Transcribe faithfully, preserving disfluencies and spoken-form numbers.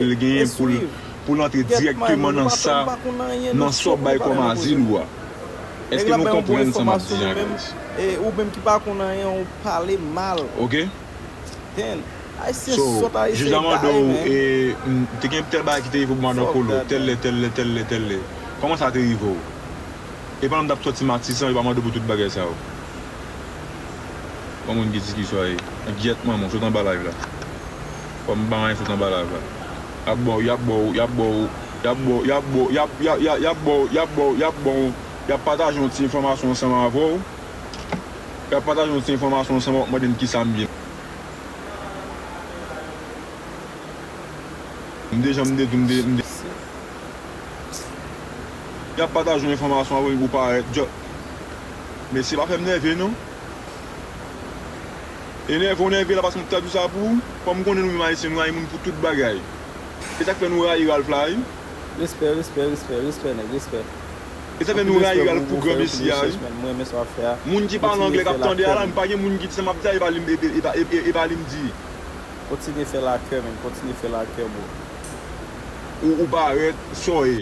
L genyen pou l pou l antre dirèkteman nan sa, nan sa w bay kòm azil ou a. Èske nou konprann sa m ap di an, guys? E ou menm ki pa konn anyen, ou pale mal. Ok. Damn. Ayisyen sòt, Ayisyen egare, man. E, m, te gen tèl bagay ki te rive pou madan Kolo, tèl lè, tèl lè, tèl lè, tèl lè. Kòman sa te rive w? E pandan m t ap sòti Matisan, yo pa mande w pou tout bagay sa yo. Yon moun ki di ki swa ye. Gyèt manman w, sot anba live la. Fò m pa anyen sot anba live la. Y ap ba w, y ap ba w, y ap ba w, y ap ba w, y ap ba w, y ap, y ap, y ap, y ap ba w, y ap ba w, y ap ba w, y ap pataje yon ti enfòmasyon ansanm avè w. Y ap pataje yon ti enfòmasyon ansanm avè w, w ap mande m kisa m ye. M deja, m de, m de, m de. Y ap pataje yon enfòmasyon avè w, ou parèt. Mesye, pa fè m nève non. E nève w nève la paske m t ap di sa pou ou. Kòm m konnen nou menm Ayisyen, nou rayi moun pou tout bagay. E sa k fè nou rayi Ralph la, wi. Respè, respè, respè, respè, nèg, respè. E sa fè nou rayi Ralph pou gran mesye a, wi. Moun ki pale anglè k ap tande a la, m pa gen moun ki di sa m ap di a, e pa li m, e, e, e, e, e pa li m di. Kontinye fè lakè, men, kontinye fè lakè, bro. Ou, ou parèt, sa w ye.